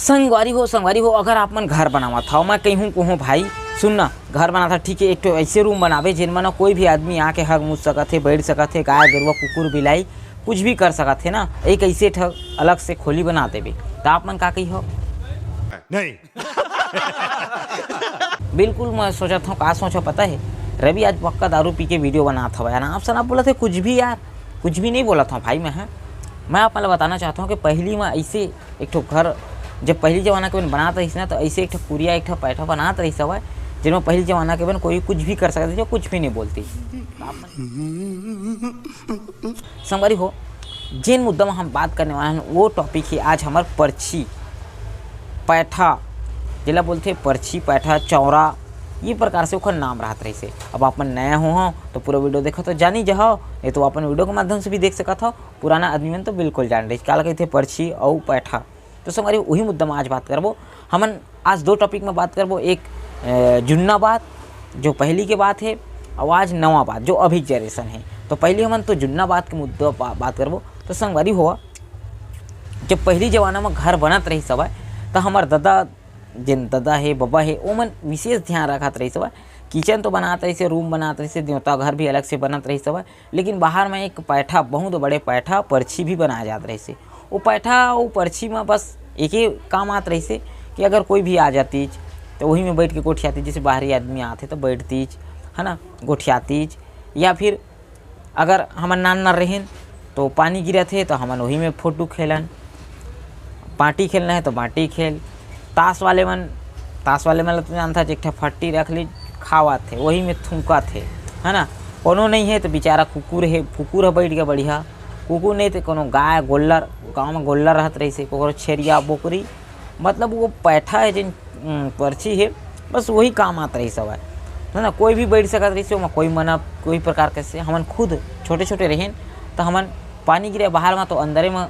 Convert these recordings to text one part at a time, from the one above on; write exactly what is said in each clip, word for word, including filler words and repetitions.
संगवारी हो, संगवारी हो, अगर आप मन घर बनावत हव, मैं कहूँ कहूँ भाई, सुन ना, घर बनात हव, ठीक है, एक ठो ऐसे रूम बनाबे जेन म ना कोई भी आदमी आके हग मुस सकत हे, बैठ सकत हे, गाय गरुआ, कुकुर बिलाई कुछ भी कर सकत हे ना, एक ऐसे ठग अलग से खोली बना देबे, त आप मन का कही हो? नहीं। बिल्कुल, मैं सोचत हूँ, का सोचा पता है, रवि आज पक्का दारू पी के वीडियो बनात हवय यार, आप सना बोलत हे कुछ भी यार, कुछ भी नहीं बोलत हूँ भाई मैं, हाँ। मैं आप मन ल बताना चाहता हूँ कि पहली मैं ऐसे एक ठो घर, जब पहली जमाना के बन बनात रहिस ना, तो ऐसे एक ठो कुरिया, एक ठो पैठा बनात रहिस हवय, जिनमें पहली जमाना के बन कोई कुछ भी कर सकत रहिस, कुछ भी नहीं बोलती। संगवारी हो, जेन मुद्दा में हम बात करने वाले हैं, वो टॉपिक ही आज हमार परछी पैठा, जेला बोलथे परछी पैठा चौरा, ये प्रकार से ओखर नाम रहत रहिसे। अब आप मन नया हो, हो तो पूरा वीडियो देखो तो जानी जाओ, नहीं तो अपन वीडियो के माध्यम से भी देख सकत हो। पुराना आदमी मन तो बिल्कुल जान रही काला कहते परछी अउ पैठा। तो संगवारी, वही मुद्दा में आज बात करबो। हमन आज दो टॉपिक में बात करबो, एक अ, जुन्ना बात जो पहली के बात है, और आज नवा बात जो अभी जनरेशन है। तो पहले हमन तो जुन्ना बात के मुद्दा बा, बात करबो। तो संगवारी हो, जब पहली जमाना में घर बनत रहिस हवय, त हमर ददा, जेन ददा हे, बबा हे, ओमन विशेष ध्यान रखत रहिस हवय। किचन तो बनात रहिसे, रूम बनात रहिसे, देवता घर भी अलग से बनत रहिस हवय, लेकिन बाहर में एक पैठा, बहुत बड़े पैठा, परछी भी बनाए जात रहिसे। वो पैठा, वो परछी में बस एक ही काम आत रहिसे कि अगर कोई भी आ जातीच, तो वही में बैठ के गोठियातीच, जैसे बाहरी आदमी आते तो बैठतीच, है ना, गोठियातीच। या फिर अगर हमन नान नान रहेन, तो पानी गिरत हे, तो हमन वही में फोटो खेलन, बांटी खेलना है तो बांटी खेल। ताश वाले मन, ताश वाले मन ल तो जानता, एक ठा फट्टी रख ली, खावत हे, वही में थूकत हे, है ना। कोनो नहीं है तो बेचारा कुकुर है, कुकुर ह बैठ गया बढ़िया, कुकुर नहीं तो कोनो गाय गोल्लर, गाँव में गोल्लर रहत रहिसे, कोनो छेरिया बोकरी, मतलब वो पैठा है जिन, उम, परछी है, बस वही काम आत रहिस हवय, है ना। कोई भी बैठ सकत रहिसे, ओमा कोई मना, कोई प्रकार के से। हमन खुद छोटे छोटे रहेन, तो हमन पानी गिरे बाहर में, तो अंदरे में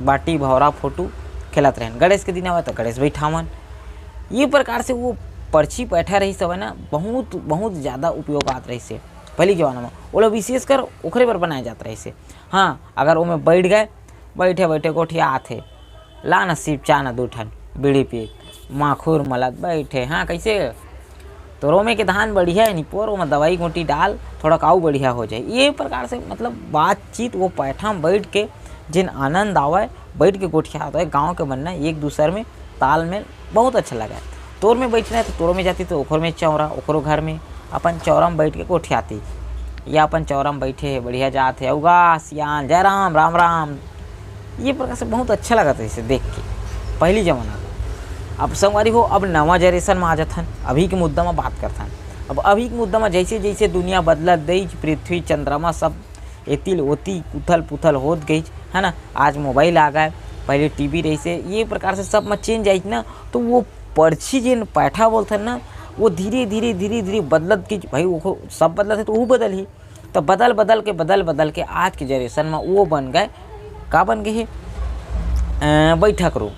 बाटी भौरा फोटो खेलत रहेन। गणेश के दिन आवे तो गणेश बैठावन। ये प्रकार से वो परछी पैठा रहिस हवय ना, बहुत, बहुत ज़्यादा उपयोग आत रहिसे पहली जमाना में। ओला विशेषकर ओखरे बर बनाए जात रहिसे। हाँ, अगर ओमे बैठ गए, बैठे बैठे गोठियात हे, ला न सिपचा न दू ठन बीड़ी पी, माखुर मलत बैठे। हाँ, कैसे तोर ओमे के धान बढ़िया है निपोर, ओमा दवाई गोटी डाल, थोड़ा काऊ बढ़िया हो जाए। ये प्रकार से मतलब बातचीत, वो पैठा में बैठ के जिन आनंद आवय, बैठ के गोठियात होय, गाँव के मन न एक दूसर में तालमेल बहुत अच्छा लगा। तोर में बैठना है तो तोरो में जाती, तो ओखर में चौरा, ओकरो घर में, अपन चौरा में बैठ के गोठियाती, या अपन चौरा में बैठे है, बढ़िया जात है, उगा सियान, जय राम, राम राम। ये प्रकार से बहुत अच्छा लगत रहिसे देख के, पहली जमाना। अब संगवारी हो, अब नवा जनरेशन में आ जाथन, अभी के मुद्दा में बात करथन। अब अभी के मुद्दा में जैसे जैसे दुनिया बदलत देई, पृथ्वी चंद्रमा सब एती ले ओती उथल पुथल होत गईच, है ना। आज मोबाइल आ गए, पहले टीवी रहिसे, ये प्रकार से सब में चेंज आइच ना। तो वो परछी जेन पैठा बोलथन ना, वो धीरे धीरे धीरे धीरे बदलत गईच भाई। वो सब बदलत है तो वो बदल ही। तो बदल बदल के, बदल बदल के आज के जनरेशन में वो बन गए, का बन गए हे, अ, बैठक रूम।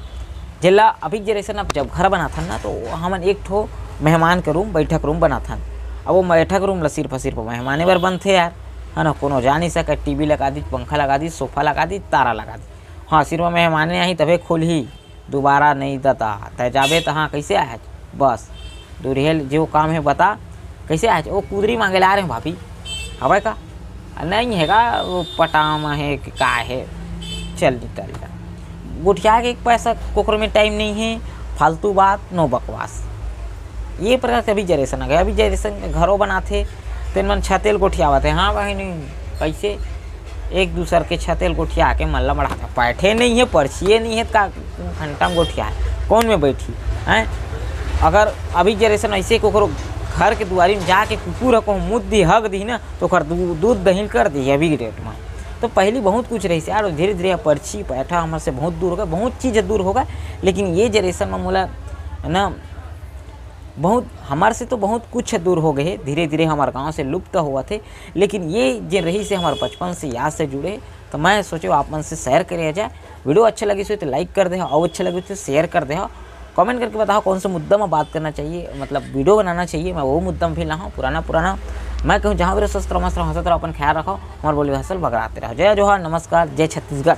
जेला अभी जनरेशन अब जब घर बनाथन ना, तो हमन एक ठो मेहमान के रूम, बैठक रूम बनाथन। अब वो बैठक रूम ला सिर्फ, सिर्फ मेहमाने बर बनथे यार, है ना। कोनो जा नहीं सके, टीवी लगा दीच, पंखा लगा दीच, सोफा लगा दीच, तारा लगा दीच। हाँ, सिर्फ मेहमाने आही तभे खोलही, दोबारा नहीं दता। तै जाबे त हाँ, कैसे आए? बस, दुरिहेल जो काम है बता, कैसे आए? वो कुदरी मांगे ला रहे हैं भाभी, हवय का? नहीं है का, वो पटाम है कि का है, चल निकल जा। गोठिया के एक पैसा कोकरो में टाइम नहीं है, फालतू बात, नो बकवास। ये प्रकार के अभी जनरेशन आ गया। अभी जनरेशन के घरों बनाथे, तेन मन छतेल गोठियावत है। हाँ बहिनी, कैसे एक दूसर के छतेल गोठिया के मन ला मढ़ाथे? पैठे नहीं है, परछिए नहीं है, का घंटा में गोठिया है, कौन में बैठी हैं? अगर अभी जनरेशन ऐसे कोकरो घर के दुआरी में जाके कुकुर ह कहूँ मुद दी, हग दी ना, तो ओकर दू-, दूध दही कर दी अभी के डेट में। तो पहली बहुत कुछ रहिस यार, धीरे धीरे परछी पैठा हमर से बहुत दूर हो गए, बहुत चीज दूर हो गए। लेकिन ये जनरेशन में मोला ना बहुत, हमर से तो बहुत कुछ दूर हो गए हे, धीरे धीरे हमर गांव से लुप्त होवत हे। लेकिन ये जे रहिस हे हमर बचपन से, याद से जुड़े हे, तो मैं सोचे आप मन से शेयर करे जाए। वीडियो अच्छा लगिस हो तो लाइक कर दे, और अच्छा लगिस तो शेयर कर दे। कमेंट करके बताओ कौन सा मुद्दा में बात करना चाहिए, मतलब वीडियो बनाना चाहिए, मैं वो मुद्दा में भी लाऊँ। पुराना पुराना मैं कहूँ, जहाँ भी रहो स्वस्थ रहो, मस्त रहो, हंसत रहो, अपन ख्याल रखो, हमारे बोली हंसल बगराते रहो। जय जोहार, नमस्कार, जय छत्तीसगढ़।